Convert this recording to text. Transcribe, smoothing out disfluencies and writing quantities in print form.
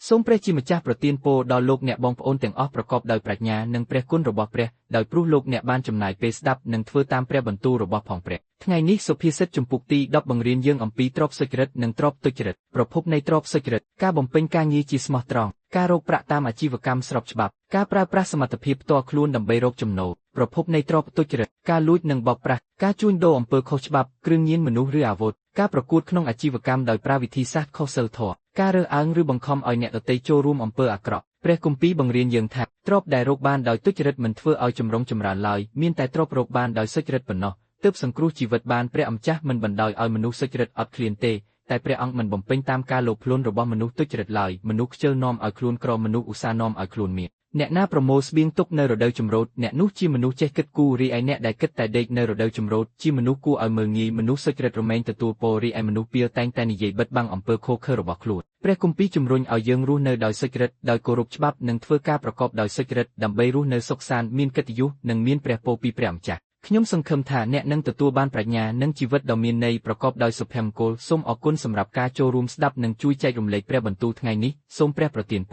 សូមព្រះជាម្ចាស់ប្រទានពរដល់លោកអ្នកបងប្អូនទាំងអស់ប្រកបដោយប្រាជ្ញានិងព្រះគុណរបស់ព្រះដោយព្រោះលោកអ្នកបានចំណាយពេលស្ដាប់និងធ្វើតាមព្រះបន្ទូលរបស់ផងព្រះថ្ងៃនេះសុភាសិតជំពូកទី10បង្រៀនយើងអំពីទ្រព្យសុចរិតនិងទ្រព្យទុច្ចរិតប្រភពនៃទ្រព្យសុចរិតការបំពេញការងារជាស្មោះត្រង់ការរកប្រាក់តាមអាជីវកម្មស្របច្បាប់ការប្រើប្រាស់សមត្ថភាពផ្ទាល់ខ្លួនដើម្បីរកចំណូលប្រភពនៃទ្រព្យទុច្ចរិតការលួចនិងបោកប្រាស់ការជួញដូរអំពើខុសច្បាប់គ្រឿងញៀនមនុស្សឬអាវុធការប្រកួតក្នុងអាជីវកម្មដោយប្រើវិធីសាស្ត្រខុសសីលធម៌ការរើសអើងឬបង្ខំឲ្យអ្នកដទៃចូលរួមអំពើអាក្រក់ព្រះគម្ពីរបង្រៀនយើងថាទ្រព្យដែលរកបានដោយទុច្ចរិតមិនធ្វើឲ្យចម្រុងចម្រើនឡើយមានតែទ្រព្យរកបានដោយសុចរិតប៉ុណ្ណោះទើបសង្គ្រោះជីវិតបានព្រះអម្ចាស់មិនបណ្ដោយឲ្យមនុស្សសុចរិតអត់ឃ្លានទេតែព្រះអង្គមិនបំពេញតាមការលោភលន់របស់មនុស្សទុច្ចរិតឡើយមនុស្សខ្ជិលនាំឲ្យខ្លួនក្រមនុស្សឧស្សាហ៍នាំឲ្យខ្លួនមានអ្នកណាប្រមូលស្បៀងទុកនៅរដូវចម្រូតអ្នកនោះជាមនុស្សចេះគិតគូររីឯអ្នកដែលគិតតែដេកនៅរដូវចម្រូតជាមនុស្សគួរឲ្យមើលងាយមនុស្សសុចរិតរមែងទទួលពររីឯមនុស្សពាលតែងតែនិយាយបិទបាំងអំពើឃោរឃៅរបស់ខ្លួនព្រះគម្ពីរជំរុញឲ្យយើងរស់នៅដោយសុចរិតដោយគោរពច្បាប់និងធ្វើការប្រកបដោយសុចរិតដើម្បីរស់នៅសុខសាន្តមានកិត្តិយសនិងមានព្រះពរពីព្រះម្ចាស់ខ្ញុំសង្ឃឹមថាអ្នកនឹងទទួលបានប្រាជ្ញានិងជីវិតដ៏មានន័យប្រកបដោយសុភមង្គលសូមអរគុណសម្រាប់ការចូលរួមស្ដាប់និងជួយចែករំលែកព្រះបន្ទូលថ្ងៃនេះសូមព្រះប្រទានពរ។